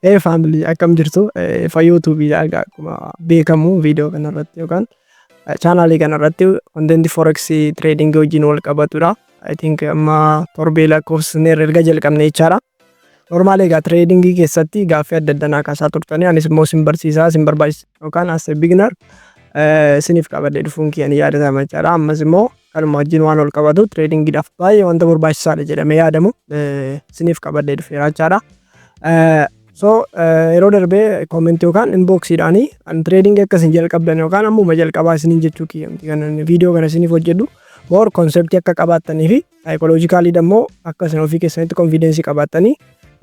Hey family, akkam jirtu? Fayyoo Tuubiidha. Egaa akkuma beekamu viidiyoo kanarratti yookaan chaanaalii kanarratti content forex trading wajjin wal qabatudha. I think amma torbee lakkoofsisneerra erga jalqabne jechaadha. Normal egaa tradingii keessatti gaaffii adda addaa naa kaasaa turtanii, anis immoo isin barsiisaa isin barbaachisa yookaan as a beginner isiniif qabadhee dhufuun kiyya ni yaadatama jechaadha. Ammas immoo kanuma wajjin waan wal qabatu, tradingiidhaaf baay'ee wanta barbaachisaadha jedhamee yaadamu isiniif qabadhee dhufeera jechaadha. So yeroo darbee commentii yookaan inboxiidhaanii an tradingii akka isin jalqabdan yookaan ammuma jalqabaa isiniin jechuu kiyya miti. Kan viidiyoo kana isiniif hojjedhu more conceptii akka qabaattanii fi psychologically immoo akka isin ofii keessanitti confidenceii qabaattanii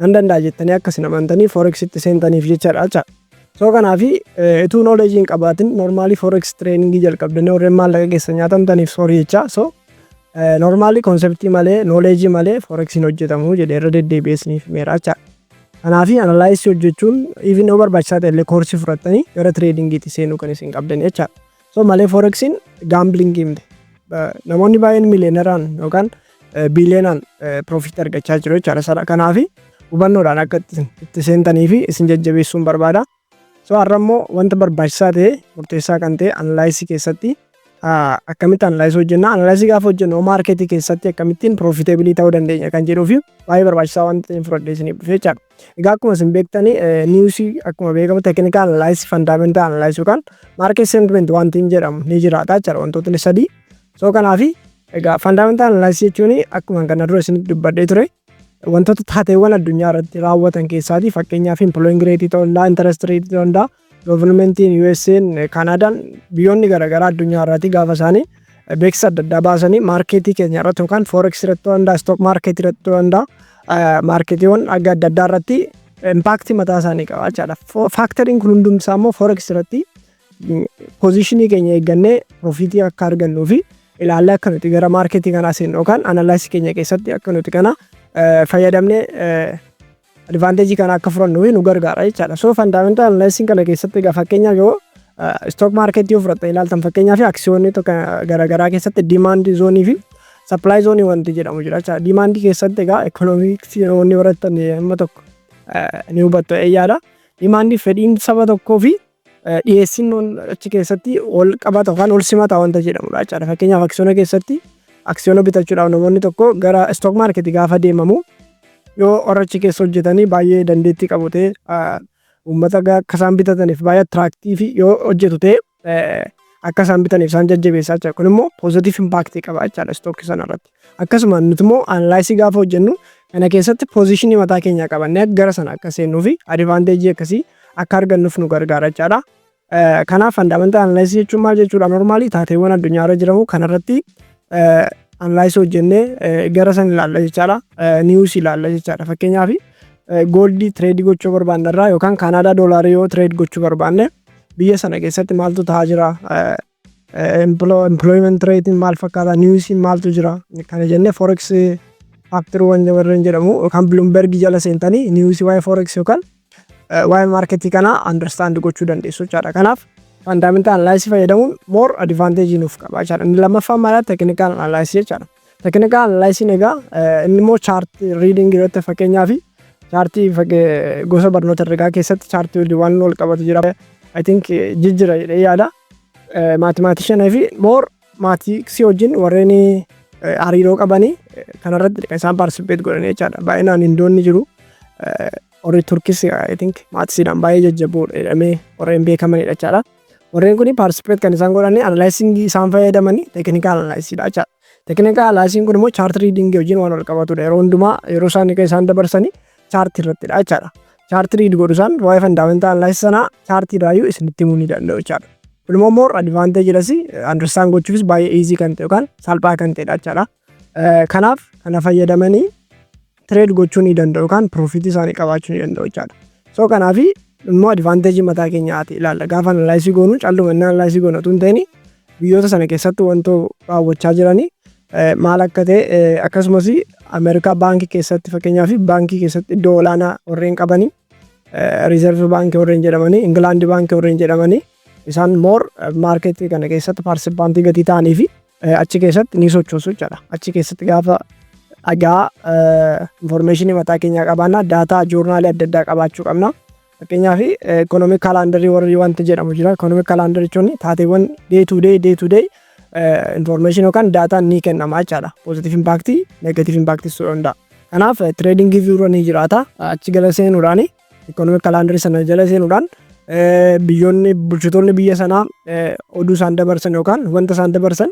nan danda'a jettanii akka isin amantanii forexitti seentaniif jechaadha jechaadha. So kanaafi utuu knowledgeii hin qabaatin normally forex tradingii jalqabdanii warreen maallaqa keessa nyaatamtaniif sorry jecha. So normally conceptii malee, knowledgeii malee forexiin hojjetamu jedhee irra deddeebi'ee isiniif himeera jechaadha. Kanaafi analysisii hojjechuun even yoo barbaachisaa ta'e illee coursii fudhattanii gara tradingiitti seenuu kan isin qabdan jechaadha. So malee forexiin gamblingii miti. Namoonni baay'een millionaireaan yookaan billionaan profit argachaa jiru jechaadha. Kanaafi hubannoodhaan akka itti seentanii fi isin jajjabeessuun barbaada. So har'a immoo wanta barbaachisaa ta'e, murteessaa kan ta'e, analysisii keessatti akkamitti analysisii hojjenna, analysisii gaafa hojjennu marketii keessatti akkamittiin profitableii ta'uu dandeenya kan jedhuu fi baay'ee barbaachisaa wanta ta'eef fudhadhee isiniif dhufe jechaadha. Egaa akkuma isin beektanii newsii akkuma beekamu technical analysisii, fundamental analysisii yookaan market sentiment wanti hin jedhamu ni jiraata jechaadha, wantootni sadii. So kanaafi egaa fundamental analysisii jechuun akkuma kana dura isinitti dubbadhee ture wantoota taateewwan addunyaa irratti raawwatan keessaatii, fakkeenyaaf employing rate ta'uu danda'a, interest rate ta'uu danda'a, governmentiin USA'n, Kaanaadaan, biyyoonni garaagaraa addunyaa irratti gaafa isaanii beeksisa adda addaa baasanii marketii keenya irratti yookaan forex irratti ta'uu danda'a, stock marketii irratti ta'uu danda'a, marketiiwwan adda addaa irratti impactii mataa isaanii qaba jechaadha. Factoriin kun hundumsaa immoo forex irratti positionii keenya eeggannee profitii akka argannuu fi ilaallee akka nuti gara marketii kanaa seennu yookaan analysisii keenya keessatti akka nuti kana fayyadamnee advantageii kana akka fudhannu nu gargaara jechaadha. So fundamental analysisiin kana keessatti egaa fakkeenyaaf yoo stock marketii yoo fudhattan ilaaltan, fakkeenyaaf aksiyoonni tokko garaagaraa keessatti demand zoneii fi supply zoneii wanti jedhamu jira jechaadha. Demandii keessatti egaa economicsii namoonni baratan amma tokko ni hubattu eeyyaadha. Demandii fedhiin saba tokkoo fi dhiyeessiin achi keessatti wal qabata yookaan wal simata wanta jedhamudha jechaadha. Fakkeenyaaf aksiyoona keessatti aksiyoona bitachuudhaaf namoonni tokko gara stock marketii gaafa deemamu, yoo warra achi keessa hojjetanii baay'ee dandeettii qabu ta'e, uummata akka isaan bitataniif baay'ee attractiveii yoo hojjetu ta'e, akka isaan bitaniif isaan jajjabeessaa jechuudha. Kun immoo positive impactii qaba jechaadha stockii sana irratti. Akkasuma nuti immoo analysisii gaafa hojjennu kana keessatti positionii mataa keenyaa qabannee gara sana akka seennuu fi advantageii akkasii akka argannuuf nu gargaara jechaadha. Kanaaf fundamental analysisii jechuun maal jechuudha? Normalii taateewwan addunyaa irra jiramu kanarratti analysisii hojjennee gara sana ilaalla jechaadha. Newsii ilaalla jechaadha. Fakkeenyaaf goldii tradeii gochuu barbaanne irraa yookaan Kaanaadaa doolaarii yoo trade gochuu barbaanne, biyya sana keessatti maaltu ta'aa jira, employment rateiin maal fakkaata, newsiin maaltu jira kana jennee Forex Factory warreen jedhamu yookaan Bloomberg jala seentanii newsii waa'ee forex yookaan waa'ee marketii kanaa understand gochuu dandeessu jechaadha. Kanaaf fundamental analysisii fayyadamuun more advantageii nuuf qaba jechaadha. Inni lammaffaan maal? Technical analysisii jechaadha. Technical analysisiin egaa inni immoo chart reading irratti, fakkeenyaaf chartii gosa barnoota herregaa keessatti chartii waan wal qabatu jira. I think jijjira jedhee yaada. Mathematicianii fi more mathsii wajjin warreen hariiroo qabanii kanarratti kan isaan participate godhanii jechaadha. Baay'inaan Hindoonni jiru. Warri Turkis I think mathsiidhaan baay'ee jajjaboodha jedhamee warreen beekamanidha jechaadha. Warreen kun participate kan isaan godhanii analyzingii isaan fayyadamanii technical analysisiidha jechaadha. Technical analysisiin kun immoo chart readingii wajjin waan wal qabatudha. Yeroo hundumaa yeroo isaan kan isaan dabarsanii chartii irrattidha jechaadha. Chartii read godhu isaan waa'ee fundamental analysisii sanaa chartii irraayyuu isinitti himuu ni danda'u jechaadha. Kun immoo more advantageidhas, understand gochuufis baay'ee easy kan ta'e yookaan salphaa kan ta'edha jechaadha. Kanaaf kana fayyadamanii trade gochuu ni danda'u yookaan profitii isaanii qabaachuu ni danda'u jechaadha. So kanaafi immoo advantageii mataa keenyaati ilaalla. Gaafa analysisii goonu calluma inni analysisii goonu otoo hin ta'in, biyyoota sana keessatti wantoo raawwachaa jiranii maal akka ta'e, akkasumas Ameerikaa baankii keessatti, fakkeenyaaf baankii keessatti iddoo olaanaa warreen qabanii, Reserve Bankii warreen jedhamanii, Ingilaandi baankii warreen jedhamanii, isaan more marketii kana keessatti participantii gatii ta'anii fi achi keessatti ni sochoosu jechaadha. Achi keessatti gaafa dhagaa informationii mataa keenyaa qabaanna, data journalii adda addaa qabaachuu qabna. Fakkeenyaaf, economic calendarii warri wanti jedhamu jira. Economic calendarii jechuun taateewwan day to day information yookaan dataan ni kennama jechaadha. Positive impactii, negative impactii ta'uu danda'a. Kanaaf TradingView ni jiraata. Achi jala seenuudhaan, economic calendarii sana jala seenuudhaan, biyyoonni, bulchitoonni biyya sanaa oduu isaan dabarsan yookaan wanta isaan dabarsan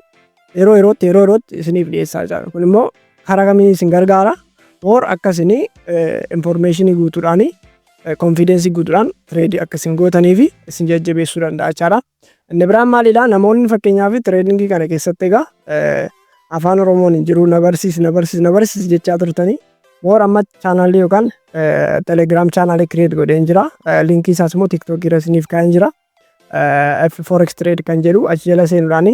yeroo yerootti yeroo yerootti isiniif dhiyeessaa jira. Kun immoo karaa kamiin isin gargaara? More akka isin informationii guutuudhaan, confidenceii guutuudhaan tradeii akka isin gootanii fi isin jajjabeessuu danda'a jechaadha. Inni biraan maalidha? Namoonni fakkeenyaaf tradingii kana keessatti egaa afaan Oromoon hin jiru, na barsiisi, na barsiisi, na barsiisi jechaa turtanii, more amma channelii yookaan Telegram channelii create godheen jira. Linkii isaas immoo TikTokii irra isiniif kaa'een jira. F Forex Trade kan jedhu achi jala seenuudhaan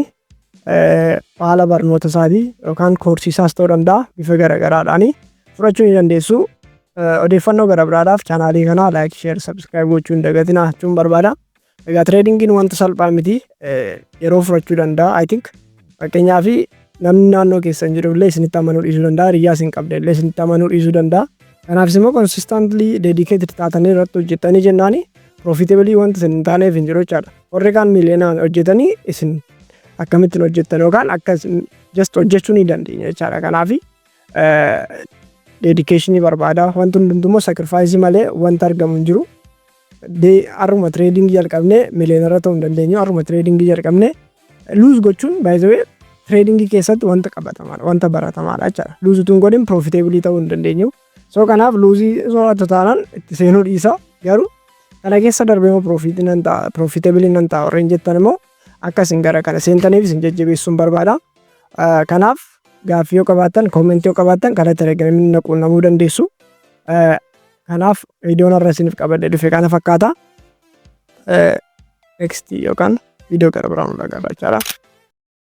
haala barnoota isaatii yookaan courseii isaas ta'uu danda'a, bifa garaagaraadhaan fudhachuu ni dandeessu. Odeeffannoo gara biraadhaaf channelii kana like, share, subscribe gochuu hin dagatinaa jechuun barbaada. Egaa tradingiin wanta salphaa miti, yeroo fudhachuu danda'a. I think fakkeenyaaf namni naannoo keessan jiru illee isinitti amanuu dhiisuu danda'a. Hiriyaa isin qabda illee isinitti amanuu dhiisuu danda'a. Kanaaf immoo consistently dedicated taatanii irratti hojjettanii jennaani profitableii wanta isin hin taaneef hin jiru jechaadha. Warri kaan miiliyoonaan hojjetanii isin akkamittiin hojjettan yookaan akka just hojjechuu ni dandeenya jechaadha. Kanaaf dedicationii barbaada. Wanti hundumtuu immoo sacrificeii malee wanta argamu hin jiru. Har'uma tradingii jalqabnee millionaire ta'uu hin dandeenyu. Har'uma tradingii jalqabnee lose gochuun, by the way, tradingii keessatti wanta qabatamaadha, wanta baratamaadha jechaadha. Lose utuu hin godhin profitableii ta'uu hin dandeenyu. So kanaaf loseii soorata taanaan itti seenuu dhiisa. Garuu kana keessa darbee immoo profitii nan ta'a, profitableii nan ta'a warreen jettan immoo akka isin gara kana seentaniif isin jajjabeessuun barbaada. Kanaaf gaaffii yoo qabaattan, commentii yoo qabaattan, karaa Telegramii na quunnamuu dandeessu. Kanaaf viidiyoon har'a isiniif qabadhee dhufe kana fakkaata. Next yookaan viidiyoo gara biraan wal agarra jechaadha.